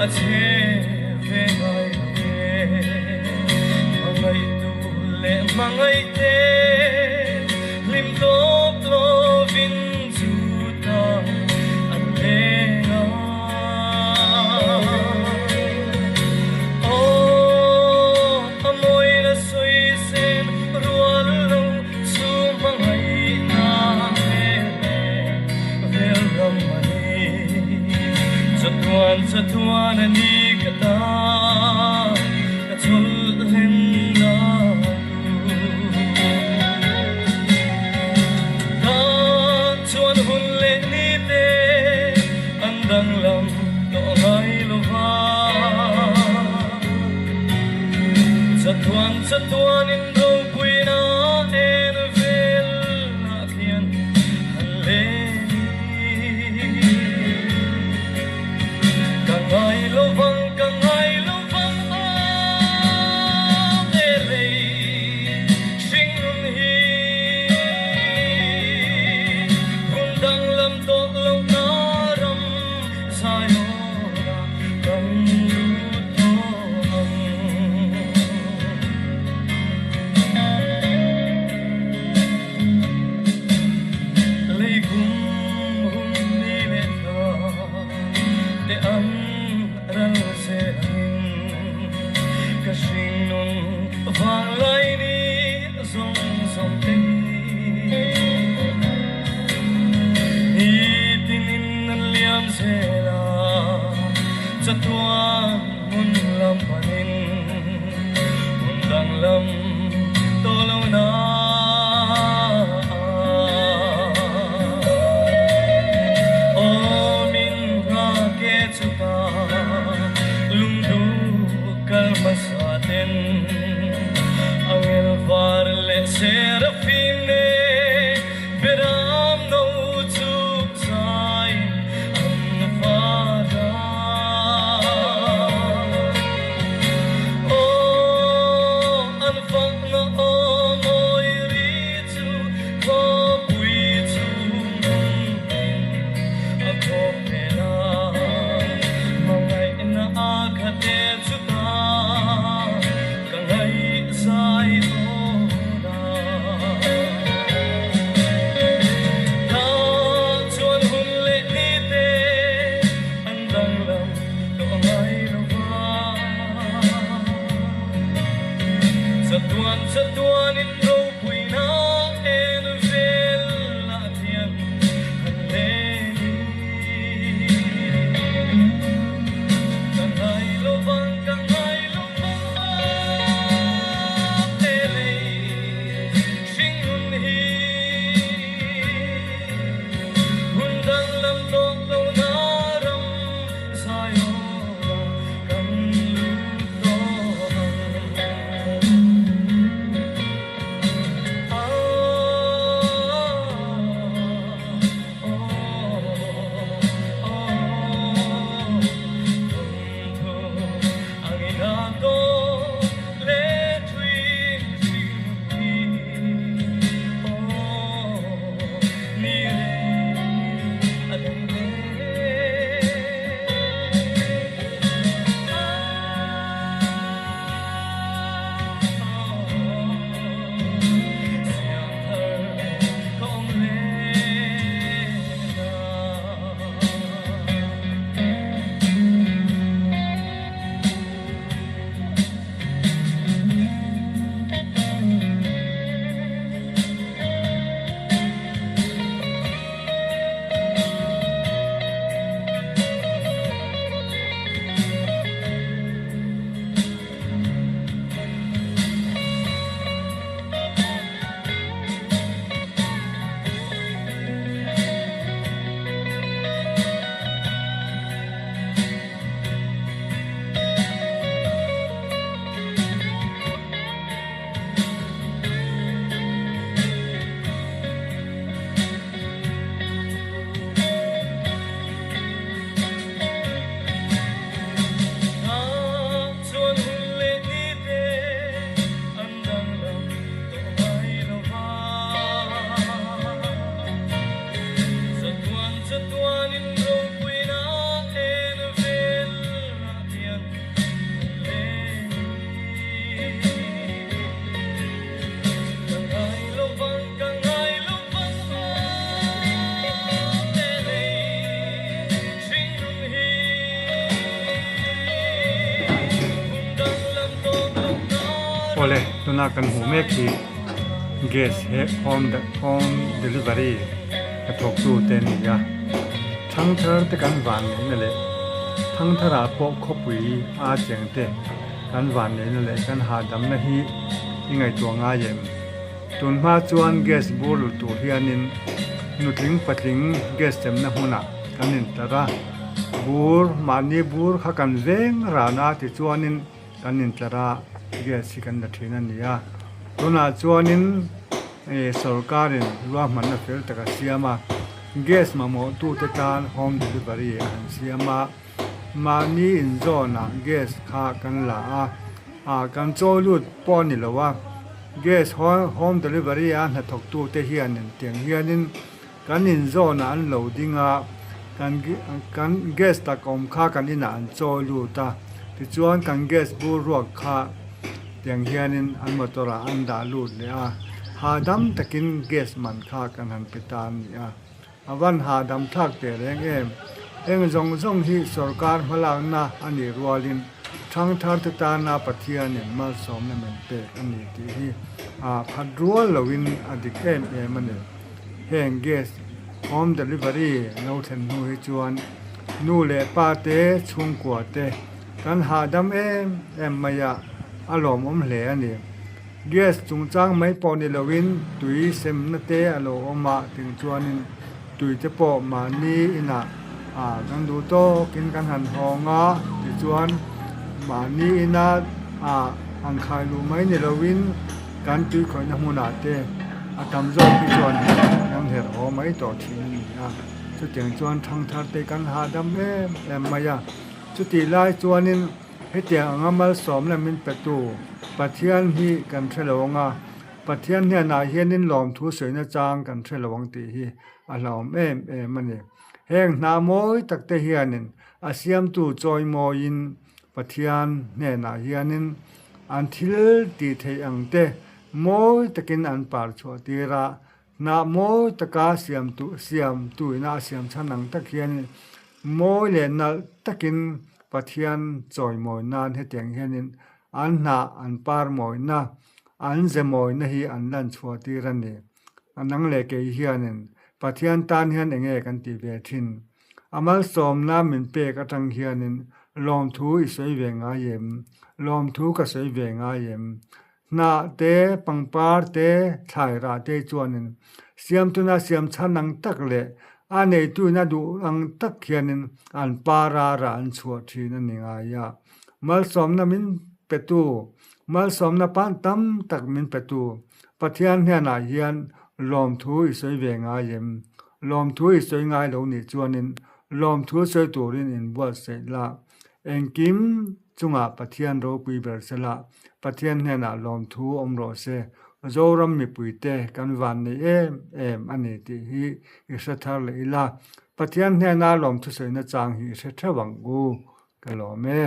A chhe ve ngai lo e. Hmangaihtu leh hmangaihte hlim tawp lovin chu ta an leng a. Aw, a mawina sawi sen rual lo chu hmangaihna hmel leh vel ram a ni. Chatuan chatuan a ni ka ta, ka chawlh hlen na tur. Tah chuan hun leh ni te an danglam tawh ngai lo va. Chatuan chatuan in ropuina en vel ah khian han leng i. Ka ngai lo vang, ka ngai lo vang a ve lei hringnun hi. Hun danglam tawh lohna ram Zion-ah kan lut tawh ang. Lei kum hun ni leh thla te an ral zel angin ka hringnun vanglai ni zawng zawng te hi nitinin an liam zel a, chatuan hmun lam panin hmun danglam tawh lo na. Aw min nghak e chuta lungduh kal hmasa ten angel var leh serafim nen beram no chu zain an far a. Aw an fakna aw mawi Awle, tuna kan hmuh mek hi gas he home home delivery hnathawktu te a ni a, thangthar te kan van neihna leh thangtharah pawh khawpui a cheng te kan van neihna leh kan hahdamna hi i ngaihtuah ngai em? Tun hma chuan gas bur lut tur hianin nutling patling gas chemna hmunah kan intlar a, bur mahni bur kha kan veng ran a tichuanin kan intlar a, gas hi kan la thin a ni a. Tunah chuanin sorkarin ruahmanna fel tak a siam a, gas mamawhtute tan home delivery a han siam a, mahni inzawnah gas kha kan la a, ah kan chawi lut pawh a ni lo a, gas home delivery a hnathawktute hianin tiang hianin Kan inzawnah an lo ding a, kan kan gas tak awm kha kan inah an chawi lut a, tichuan kan gas bur ruak kha tiang hianin an motor ah an dah lut leh a, hahdam takin gas man kha kan han pe ta a ni a, a van hahdam thlak teh reng em. Heng zawng zawng hi sorkar hmalakna a nih rualin thangthar te tana Pathianin malsawmna min pek a ni tih hi a phat rual loin a dik em em a ni. Heng gas home delivery lo thlen hnu hi chuan nu leh pa te chhungkua te kan hahdam em em mai a, a lawmawm hle a ni. Gas chungchang mai pawh ni loin tui semna te a lo awm a ting chuanin tui te pawh mahni inah ah kan duh tawkin kan han hawng a tichuan mahni ina ah han khai luh mai ni loin Kan tui khawihna hmunah te a tam zawk hi chuan kan herh haw mai tawh thin a ni a, chutiang chuan thangthar te kan hahdam em em mai a, chutih lai chuanin hetiang anga malsawmna min petu Pathian hi kan hre lo ang a, Pathian hnenah hianin lawmthu sawina chang kan hre lo ang tih hi a hlauhawm em em a ni. Heng hna mawi tak te hianin a siamtu chawi mawiin Pathian hnenah hianin an thil tih theih ang te mawi takin an par chhuah tir a, hnah mawi taka siam tu siam tuina a siam chhan ang tak hianin mawi leh nalh takin Pathian chawimawi nan hetiang hianin an hnah an par mawina, an ze mawina hi an lan chhuah tir a ni. A nang leh kei hianin Pathian tan hian enge kan tih ve thin? A malsawmna min pek atang hianin lawmthu i sawi ve ngai em? Lawmthu ka sawi ve ngai em? Hnah te, pangpar te, thlai rah te chuanin siamtuna siam chhan ang tak leh a neituin a duh ang tak hianin an par a rah an chhuah thin a ni ngai a. Malsawmna min petu, malsawmna pan tam tak min petu Pathian hnenah hian lawmthu i sawi ve ngai em? Lawmthu i sawi ngai lo nih chuanin lawmthu sawi turin inbuatsaih la. Engkim chungah Pathian ropui ber se la, Pathian hnenah lawmthu awm rawh se. Zoram mipuite kan van nei em em a ni tih hi i hre thar leh ila. Pathian hnena lawmthu sawina chang hi i hre theuh ang u. Ka lawm e.